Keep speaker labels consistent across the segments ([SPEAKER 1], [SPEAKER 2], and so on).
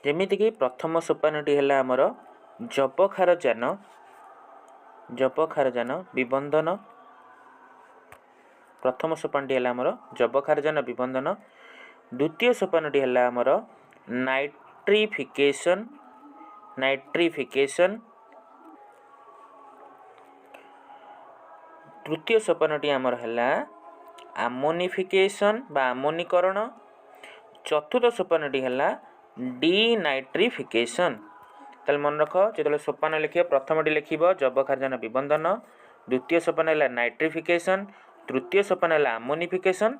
[SPEAKER 1] ଯେମିତିକି ପ୍ରଥମ ସୋପାନଟି ହେଲା ଆମର ଯବକ୍ଷାରଜାନ, ଯବକ୍ଷାରଜାନ ବିବନ୍ଧନ। ପ୍ରଥମ ସୋପାନଟି ହେଲା ଆମର ଯବକ୍ଷାରଜାନ ବିବନ୍ଧନ। ଦ୍ୱିତୀୟ ସୋପାନଟି ହେଲା ଆମର ନାଇଟ୍ରିଫିକେସନ୍, ନାଇଟ୍ରିଫିକେସନ୍। ତୃତୀୟ ସୋପାନଟି ଆମର ହେଲା ଆମୋନିଫିକେସନ୍ ବା ଆମୋନିକରଣ। ଚତୁର୍ଥ ସୋପାନଟି ହେଲା ଡିନାଇଟ୍ରିଫିକେସନ୍। ତାହେଲେ ମନେ ରଖ, ଯେତେବେଳେ ସୋପାନ ଲେଖିବ ପ୍ରଥମଟି ଲେଖିବ ଯବକ୍ଷାରଜାନ ବିବନ୍ଧନ, ଦ୍ୱିତୀୟ ସୋପାନ ହେଲା ନାଇଟ୍ରିଫିକେସନ୍, ତୃତୀୟ ସୋପାନ ହେଲା ଆମୋନିଫିକେସନ୍,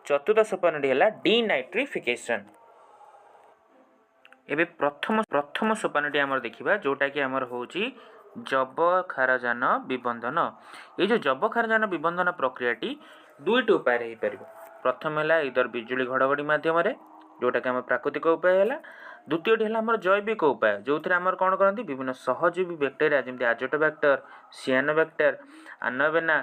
[SPEAKER 1] ଚତୁର୍ଥ ସୋପାନଟି ହେଲା ଡିନାଇଟ୍ରିଫିକେସନ୍। ଏବେ ପ୍ରଥମ ସୋପାନଟି ଆମର ଦେଖିବା, ଯେଉଁଟାକି ଆମର ହେଉଛି ଯବକ୍ଷାରଜାନ ବିବନ୍ଧନ। ଏଇ ଯେଉଁ ଯବକ୍ଷାରଜାନ ବିବନ୍ଧନ ପ୍ରକ୍ରିୟାଟି ଦୁଇଟି ଉପାୟରେ ହେଇପାରିବ। ପ୍ରଥମ ହେଲା ଇଦର ବିଜୁଳି ଘଡ଼ଘଡ଼ି ମାଧ୍ୟମରେ, ଯେଉଁଟାକି ଆମର ପ୍ରାକୃତିକ ଉପାୟ ହେଲା। ଦ୍ୱିତୀୟଟି ହେଲା ଆମର ଜୈବିକ ଉପାୟ, ଯେଉଁଥିରେ ଆମର କ'ଣ କରନ୍ତି, ବିଭିନ୍ନ ସହଜୀବୀ ବ୍ୟାକ୍ଟେରିଆ ଯେମିତି ଆଜୋଟୋବ୍ୟାକ୍ଟର, ସିଆନୋବ୍ୟାକ୍ଟର, ଆନୋବେନା,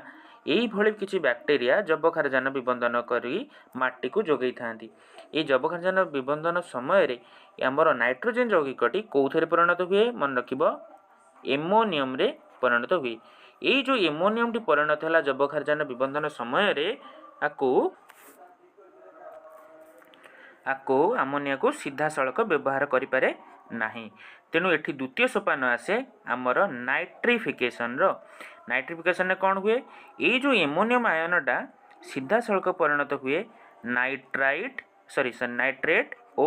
[SPEAKER 1] ଏଇଭଳି କିଛି ବ୍ୟାକ୍ଟେରିଆ ଯବକ୍ଷାରଜାନ ବିବନ୍ଧନ କରି ମାଟିକୁ ଯୋଗାଇଥାନ୍ତି। ଏଇ ଯବକ୍ଷାରଜାନ ବିବନ୍ଧନ ସମୟରେ ଆମର ନାଇଟ୍ରୋଜେନ୍ ଯୌଗିକଟି କେଉଁଥିରେ ପରିଣତ ହୁଏ? ମନେ ରଖିବ, ଏମୋନିୟମରେ ପରିଣତ ହୁଏ। ଏଇ ଯେଉଁ ଏମୋନିୟମଟି ପରିଣତ ହେଲା ଯବକ୍ଷାରଜାନ ବିବନ୍ଧନ ସମୟରେ, ଆକୁ ଆମୋନିଆକୁ ସିଧାସଳଖ ବ୍ୟବହାର କରିପାରେ ନାହିଁ। ତେଣୁ ଏଠି ଦ୍ୱିତୀୟ ସୋପାନ ଆସେ ଆମର ନାଇଟ୍ରିଫିକେସନ୍ର। ନାଇଟ୍ରିଫିକେସନ୍ରେ କ'ଣ ହୁଏ? ଏଇ ଯେଉଁ ଏମୋନିୟମ ଆୟନଟା ସିଧାସଳଖ ପରିଣତ ହୁଏ ନାଇଟ୍ରାଇଟ୍, ସରି ସରି ନାଇଟ୍ରେଟ୍ ଓ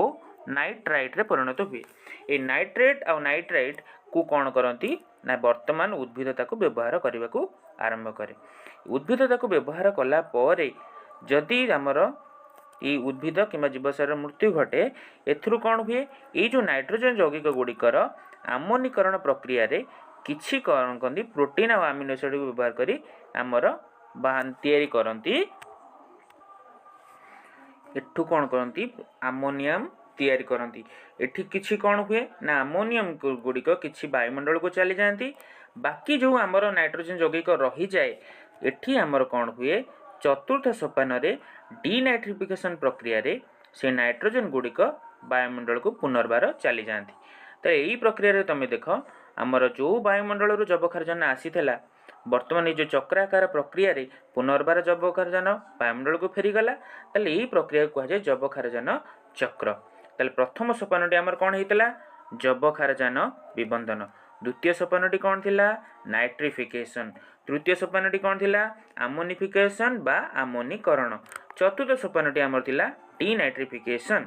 [SPEAKER 1] ନାଇଟ୍ରାଇଟ୍ରେ ପରିଣତ ହୁଏ। ଏଇ ନାଇଟ୍ରେଟ୍ ଆଉ ନାଇଟ୍ରାଇଟ୍କୁ କ'ଣ କରନ୍ତି ନା ବର୍ତ୍ତମାନ ଉଦ୍ଭିଦ ତାକୁ ବ୍ୟବହାର କରିବାକୁ ଆରମ୍ଭ କରେ। ଉଦ୍ଭିଦ ତାକୁ ବ୍ୟବହାର କଲା ପରେ ଯଦି ଆମର ଏଇ ଉଦ୍ଭିଦ କିମ୍ବା ଜୀବସାରର ମୃତ୍ୟୁ ଘଟେ, ଏଥିରୁ କ'ଣ ହୁଏ? ଏଇ ଯେଉଁ ନାଇଟ୍ରୋଜେନ୍ ଯୌଗିକ ଗୁଡ଼ିକର ଆମୋନିକରଣ ପ୍ରକ୍ରିୟାରେ କିଛି କ'ଣ କରନ୍ତି, ପ୍ରୋଟିନ୍ ଆଉ ଆମିନୋ ଏସିଡ଼୍କୁ ବ୍ୟବହାର କରି ଆମର ତିଆରି କରନ୍ତି। ଏଠୁ କ'ଣ କରନ୍ତି, ଆମୋନିୟମ ତିଆରି କରନ୍ତି। ଏଠି କିଛି କ'ଣ ହୁଏ ନା ଆମୋନିୟମ ଗୁଡ଼ିକ କିଛି ବାୟୁମଣ୍ଡଳକୁ ଚାଲିଯାଆନ୍ତି, ବାକି ଯେଉଁ ଆମର ନାଇଟ୍ରୋଜେନ୍ ଯୌଗିକ ରହିଯାଏ, ଏଠି ଆମର କ'ଣ ହୁଏ, ଚତୁର୍ଥ ସୋପାନରେ ଡିନାଇଟ୍ରିଫିକେସନ୍ ପ୍ରକ୍ରିୟାରେ ସେ ନାଇଟ୍ରୋଜେନ୍ ଗୁଡ଼ିକ ବାୟୁମଣ୍ଡଳକୁ ପୁନର୍ବାର ଚାଲିଯାଆନ୍ତି। ତ ଏଇ ପ୍ରକ୍ରିୟାରେ ତୁମେ ଦେଖ, ଆମର ଯେଉଁ ବାୟୁମଣ୍ଡଳରୁ ଯବକ୍ଷାରଜାନ ଆସିଥିଲା, ବର୍ତ୍ତମାନ ଏଇ ଯେଉଁ ଚକ୍ରାକାର ପ୍ରକ୍ରିୟାରେ ପୁନର୍ବାର ଯବକ୍ଷାରଜାନ ବାୟୁମଣ୍ଡଳକୁ ଫେରିଗଲା। ତାହେଲେ ଏଇ ପ୍ରକ୍ରିୟାକୁ କୁହାଯାଏ ଯବକ୍ଷାରଜାନ ଚକ୍ର। ତାହେଲେ ପ୍ରଥମ ସୋପାନଟି ଆମର କ'ଣ ହେଇଥିଲା? ଯବକ୍ଷାରଜାନ ବିବନ୍ଧନ। ଦ୍ୱିତୀୟ ସୋପାନଟି କ'ଣ ଥିଲା? ନାଇଟ୍ରିଫିକେସନ୍। ତୃତୀୟ ସୋପାନଟି କ'ଣ ଥିଲା? ଆମୋନିଫିକେସନ୍ ବା ଆମୋନିକରଣ। ଚତୁର୍ଥ ସୋପାନଟି ଆମର ଥିଲା ଡିନାଇଟ୍ରିଫିକେସନ୍।